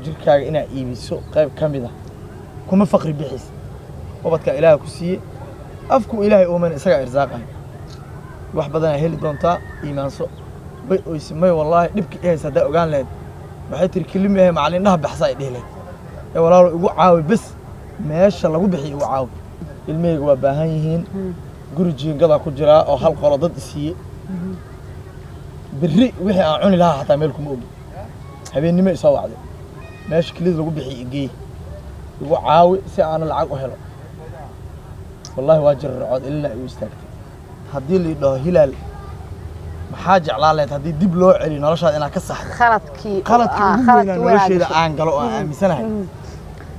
Jirkaaga inaad iibiso qayb ka mid ah kuma faqri bixis. Ubadka Ilaaha ku siiyey, afku Ilaahay uuman isagaa irsaaqahay, wax badanaa heli doontaa, iimaanso. Bay oyse, may wallaahi dhibka i haysa haddaa ogaan lahayd, waxay tiri, kelimi ahe macalindhaha baxsa ay dhihi lahayd. Ee walaalo, igu caawi bes, meesha lagu bixiyo igu caawi, ilmahayga waa baahan yihiin. Guri jiingadaa ku jiraa oo hal qolo dad isiiye, berri wixii aan cuni lahaa xataa meel kuma ogi. Habeennimo isoo wacday, meesha kelida lagu bixiyo igeey, igu caawi si aana lacag u helo. Wallaahi waa jirarcood ilina igu istaagtay. Haddii la dhaho, "Hilaal, maxaa jeclaan lahayd haddii dib loo celiyo noloshaada inaad ka saxdo?" Khaladkii. Qaladkii ugu weynaa nolosheeda aan galo oo aan aaminsanahay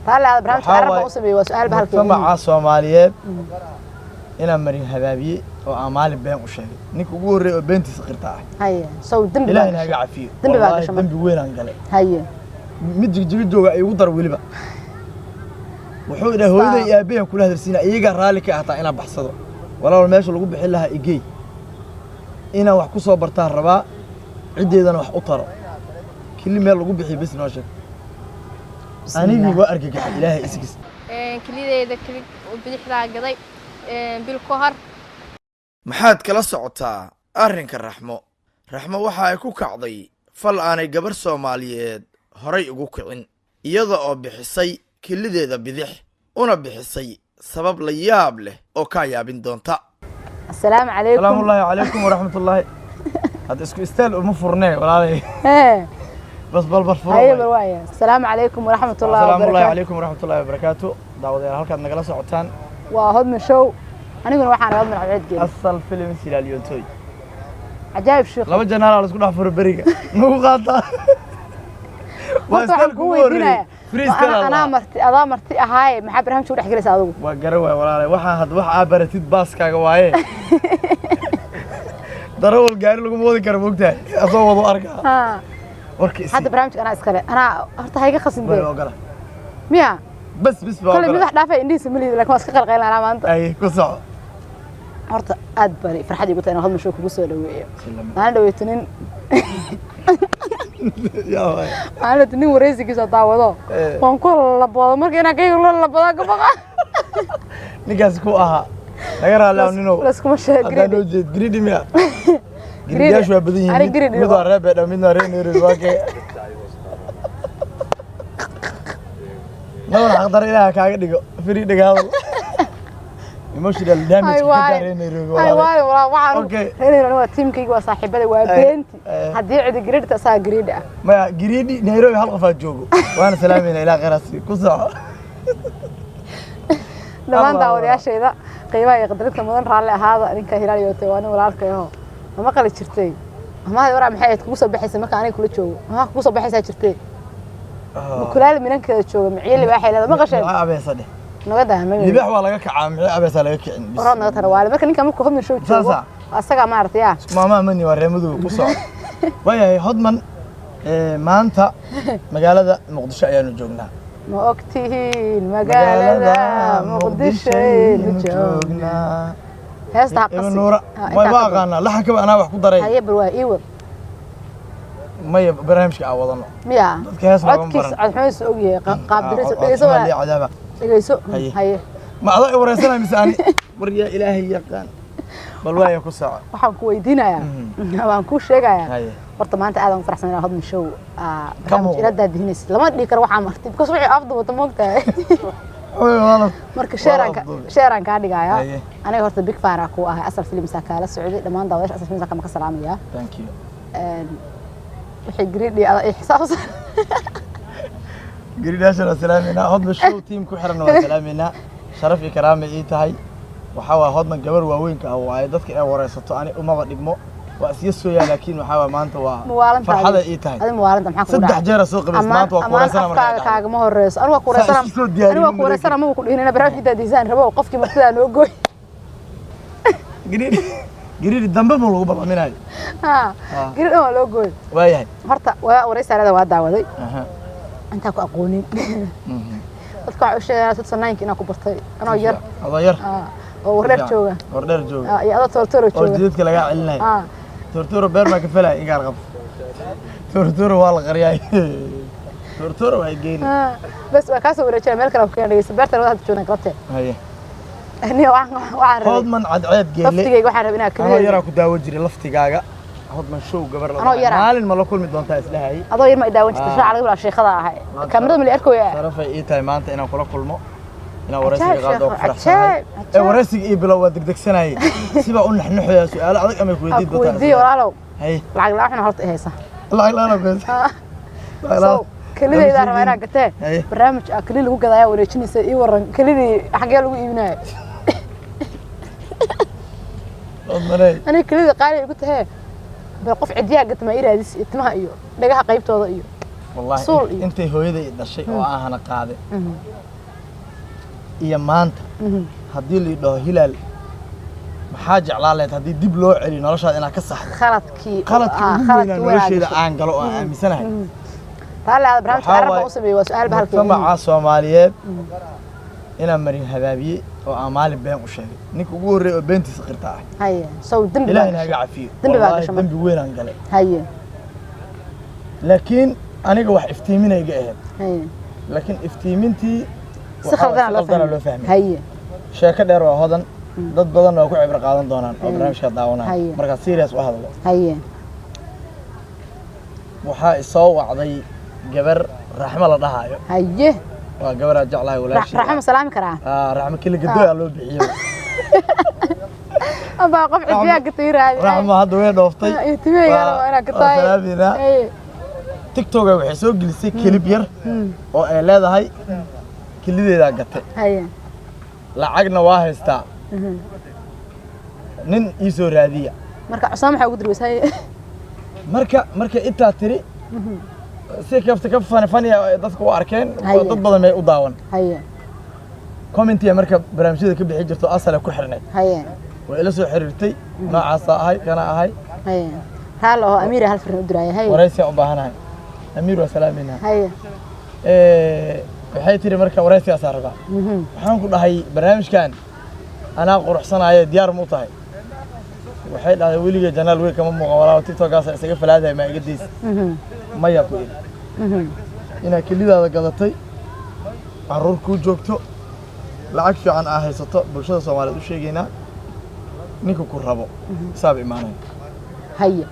Raalli aada, barnaamijka waxaa carabba waaye u sameeyey waa su-aal bahalkii. Mujtamaca Soomaaliyeed inaan marin habaabiyey oo aan maalin been u sheegay, ninka ugu horreeyay oo beentiisa qirta ah. Haye, sow dembi baa Ilaahina gashay? haga cafiyo. Dembi baa Wallaahi gashay marka. dembi weyn aan galay. Mid Jigjiga jooga igu dar weliba, wuxuu idhaha, "Hooyaday iyo aabbahan kula hadalsiina, iyagaa raalli ka ahtaa inaan baxsado. Walaal, meesha lagu bixin lahaa igey, inaan wax ku soo bartaan rabaa, ciddeedana wax u taro. Kili meel lagu bixiyo bes noo sheeg." Anigii waa argagaxay, Ilaahay isgis. Kelideeda keli bidixdaa gaday bil ka hor. Maxaad kala socotaa arrinka Raxmo? Raxmo waxa ay ku kacday fal aanay gabar Soomaaliyeed horay ugu kicin, iyada oo bixisay kelideeda bidix, una bixisay sabab la yaab leh oo kaa yaabin doonta. Asalaamu calaykum. Salaamu ullaahi calaykum waraxmatullaahi. Hadda isku istaal uma furnee, walaalay. Hee. Bas balbal furo. Haye, bal waaya. Asalaamu calaykum waraxmatullaahi Salaamu ullaahi wabarakaatu. calaykum waraxmatullaahi wabarakaatu. Daawadayaal, halkaad nagala socotaan Waa Hodman Show, aniguna waxaan Hodman Cabdiceed Geeli. Asal Film Silaalyoontoy. Cajaa'ib shiikh. Laba janaal la isku dhex furo, beriga nagu qaataa waa Horta waxaan istaalka kuu ugu horreeyey. weydiinaya, Freestyle. anaa marti, adaa marti ahaaye, maxaa barnaamijka u dhex gelaysa adigu? Waa gara waay, walaalay. Waxaa had wax aa baratid baaskaaga waaye. Darawal gaari laguma wadi karo, moogtahay, asoo wado arkaa. Warka isi. Hadda barnaamijka anaa iskale, anaa horta hayga khasin Way dee. Ogola. Miya? Bas bis baa Kole mid ogola. wax dhaafay indhihiisa ma liidi, laakiin waa iska qalqaylin anaa maanta. Ay, ku soco. Horta aad baan farxad igu tahay inaan Hodman Show kugu soo dhaweeyo. Maalin dhaweeto nin Yaa waay. Maalin dhaweeto nin wareysigiisa daawado. Waan ku laboodo marka inaan kayga la laboodaa ka baqa. Ninkaas ku ahaa naga raalli ah, ninow. Laskuma sheego. Haddaan noo jeed greedy miya? Greedyaashu waa badan yihiin. Ani greedy Mid waa reer Beedhabo, midna waa reer Nairobi. Waa kee naban xaqdar Ilaaha kaaga dhigo, free dhiga hadal, emotional damage Ay ka waay. gaareen Nairobi. Ay Walaalay. waay, walaa waxaan reer Nairobi waa tiimkayga, waa saaxiibada, waa Ay, beenti. ay. Haddii cidi greedy asaga greedy ah. Maya, greedy Nairobi hal qofaa joogo, waana salaamayna. Ilaa khayraasi ku soco. Dhammaan Allah. daawadayaashayda qiimaha iyo qadarinta mudan, raalli ahaada. Ninka Hilaal Yoote waa nin walaalkay aho. Ma maqali jirtay amaahdi waraa? Maxay ahayd kugu soo baxaysa marka aniga kula joogo? Amaha kugu soo baxaysaa jirtay, mukulaal minankeeda jooga miciye libaaxay leeda, maqasheen? Micyo abeesa dheh. Naga daa ma Libaax waa laga kacaa, micyo abeesa laga kicin. Bis. Orood naga tara waale. Marka ninka markuu Hodman Show joogo Saasa. asagaa maaragtay yaa. Maamaha mani waa reer madow, ku soco. Waayahay Hodman, maanta magaalada Muqdisho ayaanu joognaa. Ma og tihiin magaalada Muqdishoaynu joognaa? Heesta ha Iba qasi. Nuura. Ha, Way intaa waa ka aqaanaa laxankaba, anaa wax ku daray. Haye, bal waa ii wad. Maya, barnaamijka aan wadano miya? Dadka hees loogama Codkiisa baran. Codxumiisa ogyahay, qaabdiriisa dhegeyso. Codxumaa Walaa lii cadaaba. Dhegeyso. Haye. Haye. Ma adaa i wareysanaya mise ani? War yaa Ilaahay yaqaan, bal waaya, ku soco. Waxaan ku weydiinayaa, waan kuu sheegayaa. Haye. Horta maanta aad aan u faraxsan inaan Hodman Show Ka barnaamij muuqdo. ila daadihinaysid. Lama dhihi karo waxaa marti, because wixii afdu wata, moogtahay. Oy, walaal. Marka Waa afduubay. sheeraan kaa dhigayaa. Haye. Aniga horta big fan aa kuu ahay, Asal Filmsaa kaala socday. Dhammaan daawadayaasha Asal Filmsaa kama ka salaamayaa. Thank you. Wixii greedy ada ii xisaabsan. Garidaashan waa salaameynaa, Hodman Show team ku xiran waa salaameynaa. Sharaf iyo karaama ii tahay. Waxaa waa Hodman gabar waaweynka ah waaye, dadka ay wareysato ani umaba dhigmo, waa isya sooyaa, laakiin waxaa waa maanta waa Muwaalantaadi. farxada ii tahay. Adi muwaalanta maxaa kugu Saddex dhacay? jeer soo qabays. Maanta waa ku Amaan wareysana markaa afkaaga dhacdo. kaagama horeyso. Anigu waa ku Saa wareysana. isku soo diyaarinin. Anigu waa ku wareysana, maba ku dhihin ina barnaamijka daadihisaan rabo qofkii martidaa noo gooy. Gariiri gariiri dambe ma lagu ballaminayo. Ha. Gari dhan waa loo gooy. Waayahay. Horta waa wareysaanada waa daawaday. Intaa ku aqoonin dadka waxay u sheegaan 2009 inaan ku bartay anoo yar. Adoo yar. Oo Wardheer jooga. Wardheer jooga. Iyo adoo Toortooro oo jooga. Jidadka lagaa celinayo. Toortooro beer baa ka felaya, inkaar qab, Toortooro waa la qariyay. Toortooro hay geyni. Ah, bas waa kaasoo wareejinaya meel kale ku keena. Dhegeysta, beerta wada hadda joognaa galabtee. Haye. Aniga waxaan rabay Hodman Cadceed Geelle. Laftigeyga waxaan rabay inaa Anoo keliya yaraa ku daawo jiray laftigaaga. Hodman Show gabar la Anoo dhahay. yaraa. Maalin ma la kulmi doontaa isdhahayay. Adoo yar ma i daawan jirta? Ah. Shaaca laga bilaa sheekada ahay. Maanta. Kaamirada ma la arkooya? Sharafay ii tahay maanta inaan kula kulmo, inaan waraysiga Ajaib, qaado, oo ku sheekh, faraxsanahay. ajaib, Ee, ajaib. waraysiga ii bilow, waa degdegsanayay, sibaa u naxnaxoyaa. Su'aalo adag amay ku Ha weydiin ku doontaa. weydiiyo, walaalow. Haye. Lacag la'aan xuna horta i haysa. Lacag la'aan oo goysa. Lacag So la'aan. kelidaydaa rabaa inaa gatee. Haye. Barnaamij aa keli lagu gadaya wareejinaysa. Ii waran, kelidii xaggee lagu iibinaya? Hodmaney. Aniga kelidii qaali igu tahee, bal qof cidiyaha gata maa ii raadis, iyo timaha iyo dhagaha qaybtooda iyo Wallaahi suul iyo intay hooyaday i dhashay oo ahana qaade iyo maanta, haddii la dhaho Hilaal, maxaa jeclaan lahayd haddii dib loo celiyo noloshaada inaad ka saxdo? Khaladkii Qaladkii ah, ugu khaladkii weynaa weynaa nolosheeda gashay. aan galo oo aan aaminsanahay Raalli aada, barnaamijka waxaa carabba waaye u sameeyey waa su-aal bahalkii. Mujtamaca Soomaaliyeed inaan marin habaabiyey oo aan maalin been u sheegay. Ninka ugu horreeya oo beentiisa qirta ah. Haye, sow dembi baa Ilaahina gashay. haga cafiyo. Dembi baa Wallaahi gashay marka. dembi weynaan galay. Haye. Laakiin aniga wax iftiiminayga ahayd. Haye. Laakiin iftiimintii si waxaa khaldana si loo khaldana fahmay. Loo fahmay. Haye. Sheeko dheer waa, Hodan. Dad badan waa ku cibro qaadan doonaan oo barnaamijka daawanaya. Haye. Markaa serious u hadlo, Haye. waxaa isoo wacday gabar Raxmo la dhahaayo. Haye. Waa gabaraa jeclahay, walaashii. Raxmo ma salaami karaa? Ah, Raxmo keli gadooyaa loo bixiyey. Ambaa qof cidiyaha gata ii raadi. Raxmo hadda way dhooftay. Iyo timahaygaana waa inaa Waa gataay. salaaminaa. Haye. TikToka waxay soo gelisay clip yar oo ay leedahay kelideedaa gatay, Haye. lacagna waa haystaa, nin ii soo raadiya. Marka cusaan maxaa ugu dirweys? Haye. Marka intaa tiri si kafta ka fani faniya dadku u arkeen. Haye. Dad badan bay u daawan. Haye. Commentiya marka barnaamijyada ka bixi jirto asale ku xirnayd. Haye. Way ila soo xiriirtay, noocaasaa ahay, kana ahay. Haye, raalli oo Amiira hal firin u diraaya. Haye. Waraysigaan u baahanahay. Amiir waa salaaminaa. Haye. Waxay tiri marka waraysigaasaa rabaa. Waxaan ku dhahay, barnaamijkan anaa quruxsanaaye, diyaar ma u tahay? Waxay dhahday, weligay janaal weyn kama muuqan walaalo, TikTokaasa isaga falaadaya, maa iga daysa? Maya, ku idhi. Inaad kelidaada gadatay, carruur kuu joogto, lacag fiican aa haysato, bulshada Soomaaliyeed u sheegaynaa, ninka ku rabo isaaba imaanaya. Haye.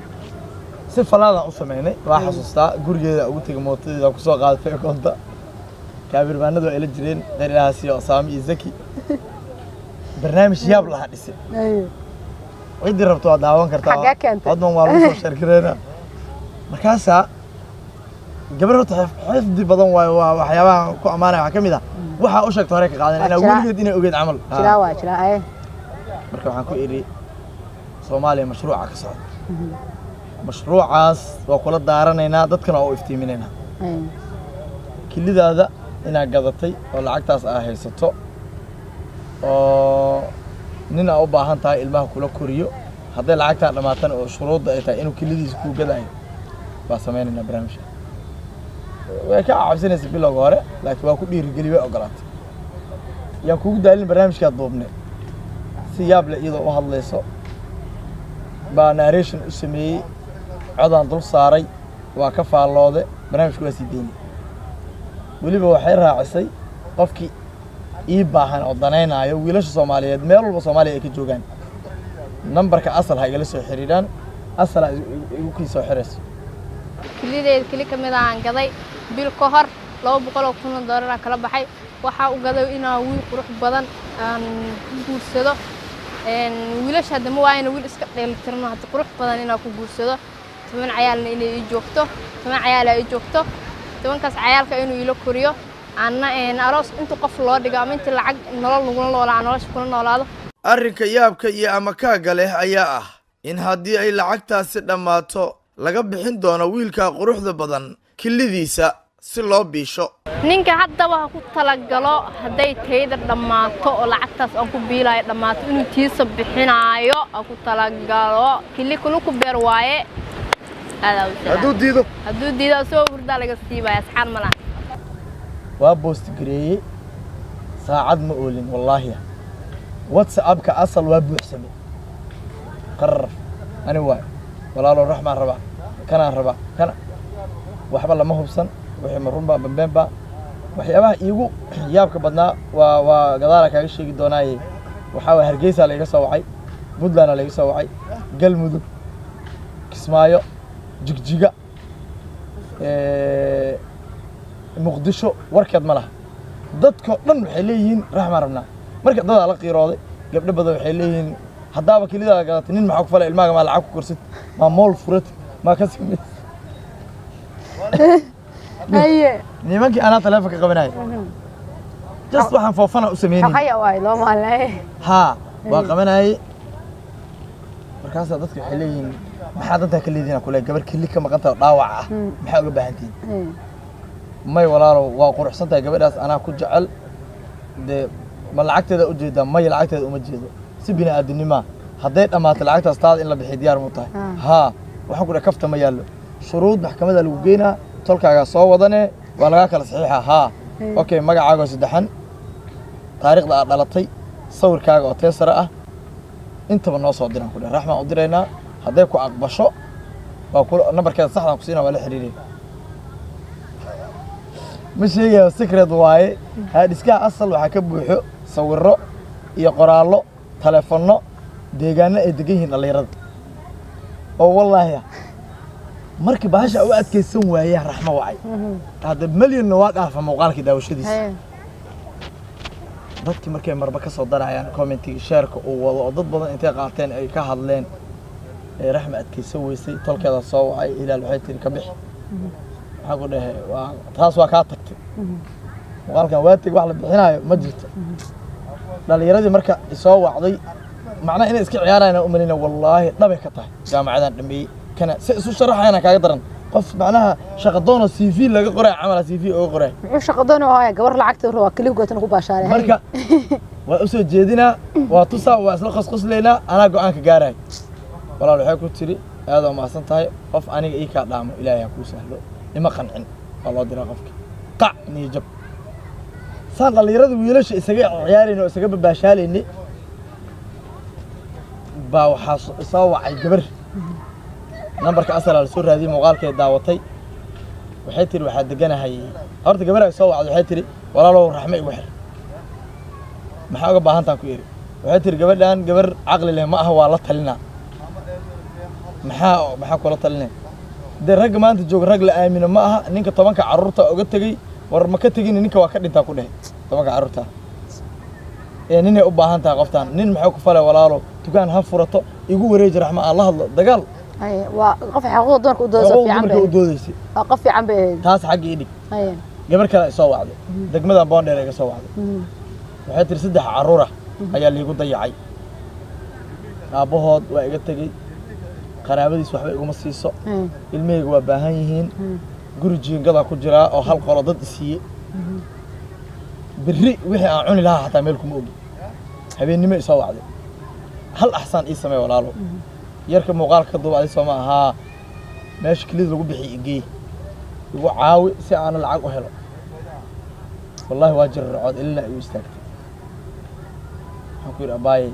Si falaadaan u samaynay. Waa xasuustaa, gurigeeda ugu tegay, mootadeeda kusoo qaadatay koonta, kaabirbaanadu waa ila jireen, qeyr Ilaahaas iyo Osaami iyo Zaki. Barnaamij yaab lahaa dhisay. Haye. Ciddii rabto waa daawan kartaa. Xaggee keentay? Hodman waa lagu soo sheergareynaa. Markaasaa gabar horta xifdi badan waayo, waa waxyaabaha ku ammaanaya waxaa ka mid ah waxaa u sheegta hore ka qaadan Waa inaa jiraa. Weligeed inay ogeed camal. Jiraa, waa jiraa. Haye. Marka waxaan ku idhi, Soomaaliya mashruuca ka socda, mashruucaas waa kula daaranaynaa, dadkana waa u iftiiminaynaa. Haye. Kelidaada inaad gadatay oo lacagtaas aa haysato oo nin aa u baahan tahay ilmaha kula koriyo, hadday lacagtaa dhammaatana oo shuruudda ay tahay inuu kelidiisa kuu gadaayo, baa samaynaynaa barnaamijka. Way ka cabsanaysa bilowga hore, laakiin waa ku dhiirigeli, way ogolaatay. Yaan kugu daalin, barnaamijkaa duubnay. Si yaab leh iyadoo u hadlayso baa narration u sameeyey, codaan dul saaray, waa ka faalloode, barnaamijku waa sii deynay. Weliba waxay raacisay, qofkii ii baahan oo danaynaayo, wiilasha Soomaaliyeed meel walba Soomaaliya ay ka joogaan, nambarka Asal ha igala soo xiriiraan, Asalaa igu kii soo xirayso. Kelideed keli ka mid aan gaday bil ka hor, $200,000 aan kala baxay. Waxaa u gaday inaan wiil qurux badan aan ku guursado. Wiilasha hadda ma waayana, wiil iska dheelitirno hadda qurux badan inaan ku guursado, 10 cayaalna inay ii joogto, 10 cayaal ii joogto, 10kaas cayaalka inuu ila koriyo, anna aroos inta qof loo dhigo ama inta lacag nolol nagula noolaa, nolosha kula noolaado. Arrinka yaabka iyo amakaaga leh ayaa ah in haddii ay lacagtaasi dhammaato, laga bixin doono wiilka quruxda badan kilidiisa si loo biisho. Ninka haddaba ha ku talagalo, hadday tayda dhammaato oo lacagtaas aan ku biilaayo dhammaato, inuu tiisa bixinaayo ha ku talagalo. Kili kulu ku beer waaye. Hadduu diido? Hadduu diido, asagoo hurdaa laga siibaya, asxaan ma laha. Waa post gareeyey, saacad ma oolin, wallaahi WhatsAppka Asal waa buuxsamay. Qarar ani waay, walaalo, raxmaan rabaa, kanaan rabaa, kana waxba lama hubsan. Wixii ma runba bambeenba? Waxyaabaha iigu yaabka badnaa waa gadaala kaaga sheegi doonaaye. Waxaa waay, Hargeysa laiga soo wacay, Puntland laiga soo wacay, Galmudug, Kismaayo, Jigjiga, Muqdisho, warkeed ma laha. Dadkoo dhan waxay leeyihiin raxmaan rabnaa. Marka dadaa la qiirooday, gabdho badan waxay leeyihiin, haddaaba kelidaada gadatay, nin maxaa ku falay? Ilmaaga maa lacag ku korsid? Maa mool furatid? Maa ka samaysid? Nimankii anaa taleefonka qabanaya, just waxaan foofana u sameynay. Xaqaya waay loo maalin. Haa, waa qabanayay. Markaasaa dadka waxay leeyihiin, maxaa dantaa ka leedihin? Kule gabar keli ka maqan tahay oo dhaawac ah, maxaa uga baahan tihiin? May walaalow, waa quruxsan tahay gabadhaas, anaa ku jecel. Dee ma lacagteeda ujeedaa? May, lacagteeda uma jeedo. Si bini aadamnimaa, hadday dhammaato lacagtaas, taada in la bixiyo diyaar mu tahay? Haa. Waxaan ku dhahay, kafta ma yaallo, shuruud maxkamada lagu geynaa, tolkaagaa soo wadane, waa lagaa kala saxiixa. Haa, okay. Magacaagoo saddexan, taariikhda aad dhalatay, sawirkaaga oo teesara ah, intaba noo soo diraan. Ku dhahay, raxmaan u diraynaa, hadday ku aqbasho waa ku nambarkeeda saxdaan ku siinaa, waa la xiriiraya. Ma sheegayo, secret waaye. Haadhiskaha asal waxaa ka buuxo sawirro iyo qoraallo, taleefanno, deegaano ay degan yihiin dhallinyarada oo wallaahi ah. Markii bahasha u adkaysan waayaan, raxmo wacay. Hadda milyonna waa dhaafa muuqaalkii daawashadiisa. Dadkii markay marba ka soo darayaan commentiga, shareka uu wado oo dad badan intay qaateen ay ka hadleen, ee raxma adkaysan weysay, tolkeeda soo wacay. Ilaal waxay tiri, ka bixi. Maxaa ku dhahay? Waa taas, waa kaa tagtay muuqaalkan, waa teg, wax la bixinaayo ma jirto. Dhalinyaradii marka isoo wacday, macnaha inay iska ciyaarayaan u malina, wallaahi dhabay ka tahay. Jaamacadan dhameeyey kana si isu sharaxayana kaaga daran, qof macnaha shaqadoonoo CV laga qoray camal, CV oga qoray. Muxuu shaqadoon u haya? Gabar lacagta rabaa, keligu gootana ku baashaaray. Marka waa usoo jeedinaa, waa tusaa, waa isla qosqoslaynaa, anaa go-aanka gaaraya. Walaal, waxay ku tiri, aad waa mahadsan tahay, qof aniga ii kaa dhaamo Ilaahay ha kuu sahlo. Ima qancin, waa loo diraa qofka, qac niyo jab. Saan dhallinyarada wiilasha isaga ciyaarayna oo isaga babaashaalayni baa waxaa soo wacay gabar. Nambarka asalaa la soo raadiyey, muuqaalkay daawatay. Waxay tiri, waxaa deganahay. Horta gabar ay soo wacday, waxay tiri, walaalow, raxme igu xir, maxaa uga baahantaan? Ku iri, waxay tiri, gabadhan gabar caqli leh ma aha, waa la talinaa. Maxaa kula talinay? Dee ragga maanta jooga rag la aamino ma aha. Ninka 10-ka carruurta uga tegey, war ma ka tegin, ninka waa ka dhintaa ku dhehe 10-ka carruurta. Ee ninay u baahan tahay qoftaan, nin maxay ku falay? Walaalo, dukaan ha furato, igu wareeji raxma, aan la hadlo dagaal. Haye, waa qof xuquuqda dumarka u doodaysa. Xuquuqda fiican dumarka bay u ahayd. Doodaysay. Waa qof fiican bay ahayd. Taas xagga ii dhig. Gabar kale ay soo wacday, degmadan Boondheer iga soo wacday. Waxay tiri, saddex carruur ah ayaa liigu dayacay, aabbahood waa iga tegey, qaraabadiis waxba iguma siiso, ilmahayga waa baahan yihiin, guri jiingadaa ku jiraa oo hal qolo dad isiiye, berri wixii aan cuni lahaa xataa meel kuma ogi. Habeennimo i soo wacday, hal axsaan ii samee walaalo, yarka muuqaalka ka duuba adi sooma ahaa, meesha kelida lagu bixiy igey, igu caawi si aana lacag u helo. Wallahi waa jirarcood, ilina igu istaagtay. Waxaan ku yidhi, abbaayey,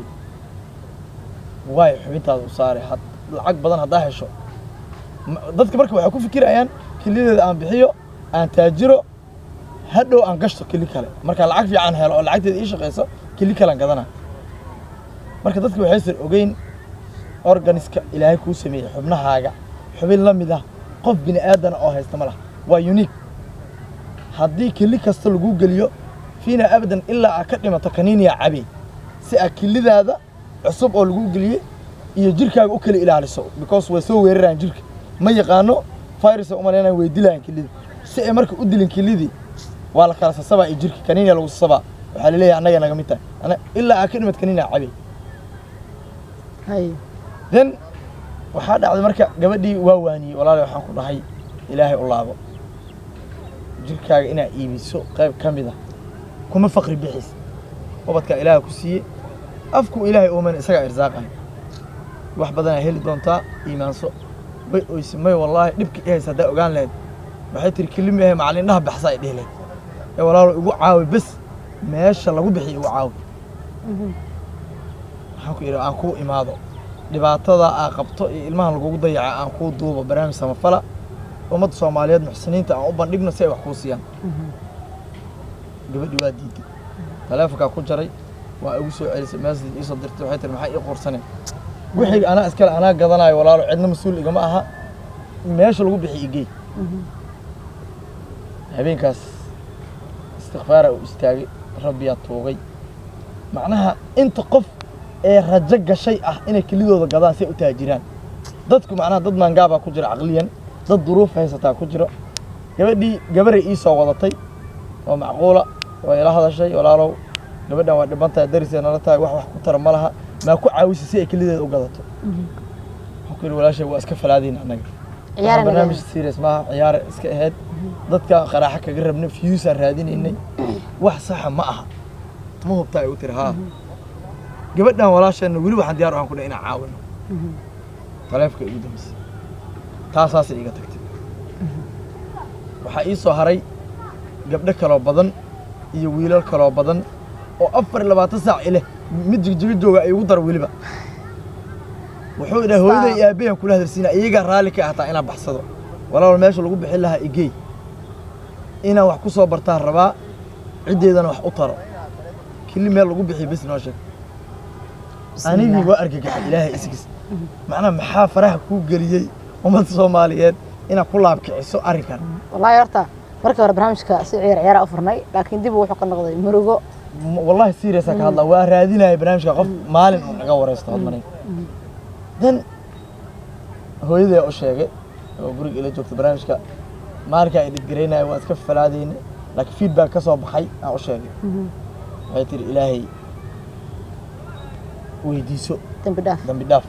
waay xubintaada u saaray had lacag badan haddaa hesho. Dadka marka waxay ku fikirayaan, kelideeda aan bixiyo, aan taajiro, hadhow aan gashto keli kale, marka lacag fiican helo oo lacagteeda ii shaqeyso, keli kalean gadana. Marka dadka waxaysan ogeyn organiska Ilaahay kuu sameeyey, xubnahaaga xubin la mid ah qof bini aadana oo haysta ma laha, waa unique. Haddii keli kasta lagu geliyo fiina abadan, ilaa aad ka dhimato, kaniiniya cabi si aad kelidaada cusub oo lagu geliyey iyo jirkaaga u kala ilaaliso, because way soo weerarayaan jirka, ma yaqaano virus ay umalaynayaan, way dilayaan kelida. Si ay marka u dilin kelidii, waa la kala sasabaa iyo jirka kaniiniya lagu sasabaa. Waxaa laleeyahay annaga naga mid tahay. Ilaa aad ka dhimad kaniiniya cabi. Then waxaa dhacday, marka gabadhii waa waaniyey. Walaali, waxaan ku dhahay, Ilaahay u laabo, jirkaaga inaad iibiso qayb ka mid ah kuma faqri bixis. Ubadkaa Ilaaha ku siiyey, afku Ilaahay uuman, isagaa irsaaqahay, wax badanaa heli doontaa, iimaanso. Bay oyse, may wallaahi dhibka i haysa haddaa ogaan lahayd. Waxay tiri, kelimi ahe macallin indhaha baxsa ay dhihi lahayd. Ee walaalo, igu caawi bes, meesha lagu bixiyo igu caawi. Waxaan ku idhi, aan kuu imaado, dhibaatada aa qabto iyo ilmahan lagugu dayaca aan kuu duubo barnaamij samafala. Ummadda Soomaaliyeed, muxsiniinta aan u bandhigno si ay wax kuu siiyaan. Gabadhii waa diiday, taleefonkaa ku jaray, waa igu soo celisay, message iisoo dirtay. Waxay tiri, "Maxaa ii quursanay? Wixii anaa iskale, anaa gadanayo. Walaalo, cidna mas-uul igama aha. Meesha lagu bixi igey." Habeenkaas istikfaara u istaagay, Rabbiyaa tuugay. Macnaha inta qof ee rajo gashay ah inay kelidooda gadaan si ay u taajiraan dadku, macnaha dad maangaabaa ku jira caqliyan, dad duruuf haysataa ku jiro. Gabadhii gabaray ii soo wadatay oo macquula way ila hadashay: "Walaalow, gabadhan waa dhiban tahay, darisay nala tahay, wax wax ku tara ma laha, maa ku caawisa si ay kelideeda u gadato?" Waxaan ku yidhi, "Walaashay, waa iska falaadayna annaga." Ciyaar. Waxaan barnaamij serious maaha, ciyaar iska ahayd. Dadka qaraaxo kaga rabnay, views-aan raadinaynay, wax saxa ma aha. "Ma hubtaa?" ay u tiri. "Haa." Gabadhan walaasheenna weli waxaan diyaar ahaan ku dhahay inaan caawino. Taleefonka igu dambeysay taasaasay iga tagtay. Waxaa ii soo haray gabdho kaloo badan iyo wiilal kaloo badan oo 24 saac ileh. Mid Jigjigo jooga ay igu dar weliba, wuxuu idhahay, "Hooyaday iyo aabbahan kula hadalsiina, iyagaa raalli ka ahtaa inaan baxsado. Walaal, meesha lagu bixin lahaa igey, inaan wax ku soo bartaan rabaa, ciddeedana wax u taro. Kili meel lagu bixiyo bes noo sheeg." Anigii waa argagaxay, Ilaahay isgiis. Macnaha maxaa faraha kuu geliyey ummadda Soomaaliyeed inaad ku laabkiciso arrinkan? Wallaahi horta markii hore barnaamijka si ciyaar ciyaara u furnay, laakiin dib wuxuu ka noqday murugo. Wallahi serious ka hadla, waa raadinaya barnaamijka qof maalin uu naga wareysto hodmanay. Dan hooyaday u sheegay oo guriga ila joogta barnaamijka maalinka ay dhidgaraynaya, waa iska falaadayna, laakiin feedback ka soo baxay aan u sheegay. Waxay tiri, "Ilaahay weydiiso dambi dhaaf." Dambi dhaaf.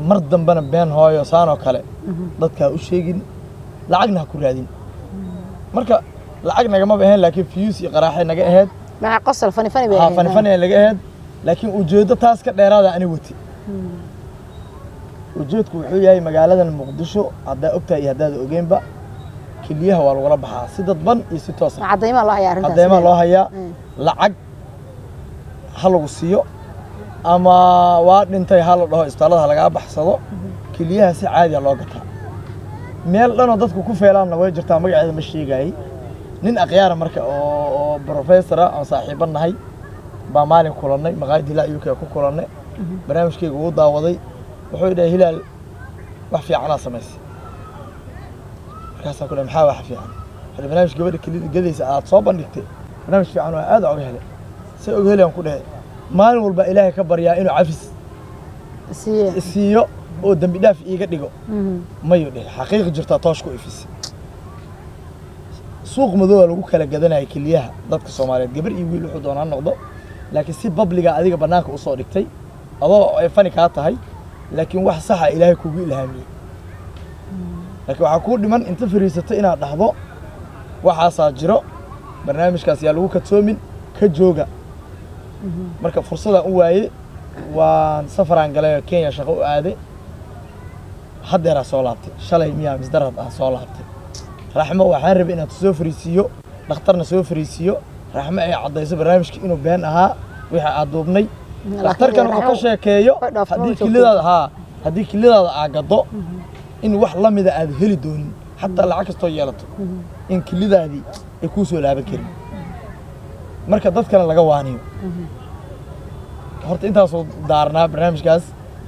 Mar dambena been hooyo saanoo kale dadkaa u sheegin, lacagna ha ku raadin. Marka lacag nagamaba ahayn, laakiin views iyo qaraaxay naga ahayd. Maca qosol, funny funny bay haa ahayd. Funny funny laga ahayd, laakiin ujeeddo taas ka dheeraada ani wati. Ujeedku wuxuu yahay, magaaladan Muqdisho haddaa ogtahay iyo haddaad ogeynba, keliyaha waa lagula baxaa si dadban iyo si toos ah. Ma cadaymaa loo hayaa arrintaas? Cadeymaa loo hayaa. Lacag ha lagu siiyo ama waa dhintay ha la dhaho, isbitaallada ha lagaa baxsado, keliyaha si caadiya loo gataa. Meel dhanoo dadku ku feelaanna way jirtaa, magaceeda ma sheegayay. Nin akhyaara marka oo professor-a aan saaxiibo nahay baa maalin kulannay, maqaayad Hilaac UK ku kulannay. Barnaamijkayga wuu daawaday. Wuxuu dhahay, "Hilaal, wax fiicanaa samaysay." Markaasaan ku dhahay, "Maxaa wax fiican?" Wuxuu dhahay, "Barnaamij gabadha kelida gadaysa aad soo bandhigtay, barnaamij fiican oo aad oga helay." Se oga helay aan ku dhahay, "Maalin walba Ilaahay ka baryaa inuu cafis siiye siiyo oo dembi dhaaf iiga dhigo." Mayuu dhihi, xaqiiqi jirtaa toosh ku ifisay. Suuq madooba lagu kala gadanaya keliyaha dadka Soomaaliyeed, gabar iyo wiil wuxuu doonaa noqdo, laakiin si public-ga adiga bannaanka usoo dhigtay, adoo ay funny kaa tahay, laakiin wax saxa Ilaahay kugu ilhaamiyey. Laakiin waxaa kuu dhiman inta fariisato inaad dhahdo, "Waxaasaa jiro, barnaamijkaas yaa lagu kadsoomin, ka jooga." Marka fursadaan u waaye, waan safaraan galay oo Kenya shaqo u aaday. Haddeeraa soo laabtay, shalay miyaa misdarad aan soo laabtay. Raxmo waxaan rabay inaad soo fariisiiyo, dhakhtarna soo fariisiiyo, Raxmo ay caddayso barnaamijka inuu been ahaa wixii aad duubnay, dhakhtarkan uu ka sheekeeyo. Way dhaaftay, haddii ma joogto. Kilidaada haa, haddii kilidaada aa gaddo, in wax la mida aad heli doonin, xataa lacag kastoo yeelato, in kilidaadii ay kuu soo laaban karin. Marka dadkana laga waaniyo. Horta intaasoo daarnaa barnaamijkaas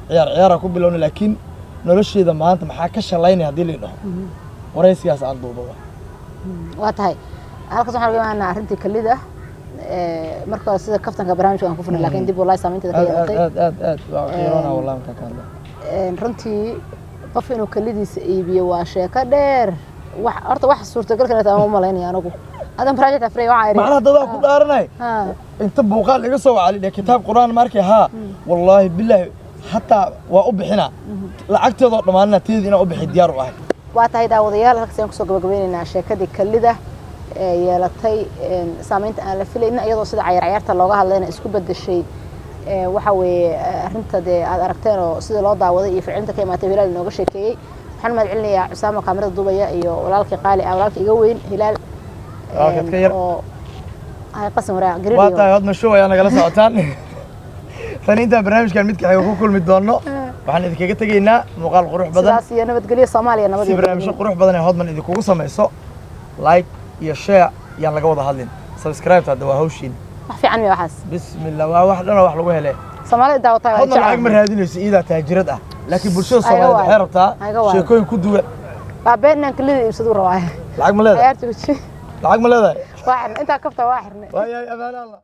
ciyaar ciyaara ku bilowna, laakiin nolosheeda maanta maxaa ka shalaynaya haddii la dhaho, waraysigaas aan duubaba. Waa tahay. Halkaas waxaan uga imaanaa arrintii kalida. Marka hore sida kaftanka barnaamijka aan ku furnay, laakiin dib wallahi saameynteeda ka aad aad yeelatay. Aad aad aad waa qiirona wallahi markaan ka hadla. Runtii qof inuu kalidiisa iibiyo waa sheeko dheer. Wax horta wax suurtagal kaleta ama umalaynaya anigu adan barnaamijka afrey waxaa idhi Macnaha dadaa ku dhaaranay inta buuqaal iga soo wacali dheh, "Kitaab Qur'aan ma arkay? Haa, wallaahi bilaahi, hataa waa u bixinaa lacagteedoo dhammaanina, teedii inaan u bixi diyaar u ahay." Waa tahay daawadayaal, halkaas ayaan kusoo gabagabeynaynaa sheekadii kalida ee yeelatay saameynta aan la filaynin, iyadoo sida cayaar cayaarta looga hadlayna isku bedeshay. Waxa weeye arrinta dee aad aragteen oo sida loo daawaday iyo ficilta ka imaatay Hilaal inooga sheekeeyey. Waxaan mahad celinayaa Cusaamo kaamirada duubaya iyo walaalkii qaali ah, walaalkii iga weyn Hilaal. Walaalkaad ka yar. Oo hay qasan waraa Waa gariiriyo. tahay, Hodma Show ayaa nagala socotaan. Tan intaan barnaamijkan mid kaxiga ku kulmi doonno. Waxaan idinkaga tegaynaa muuqaal qurux badan. Sidaas iyo nabadgelyo, Soomaaliya nabad Si iyo barnaamijyo qurux badan ee Hodman idinkugu samayso, like iyo share yaan laga wada hadlin. Subscribe hadda waa hawshiin. Wax fiican miya waxaas? Bismillah, waa wax dhan oo wax lagu hele. Soomaalida daawataa waa Hodman lacag ma jecel. raadinayso, iidaa taajirad ah, laakiin bulshada Ayaga Soomaaliyeed waayo. waxay rabtaa Ayaga waayo. sheekooyin ku duwan. Waa been, inaan kelida iibsaduu rabaa. Lacag ma leedahay? Ciyaarta weji. Lacag ma leedahay? Waa xirnay intaa kafta, waa xirnay. Waayahay, amaana Allah.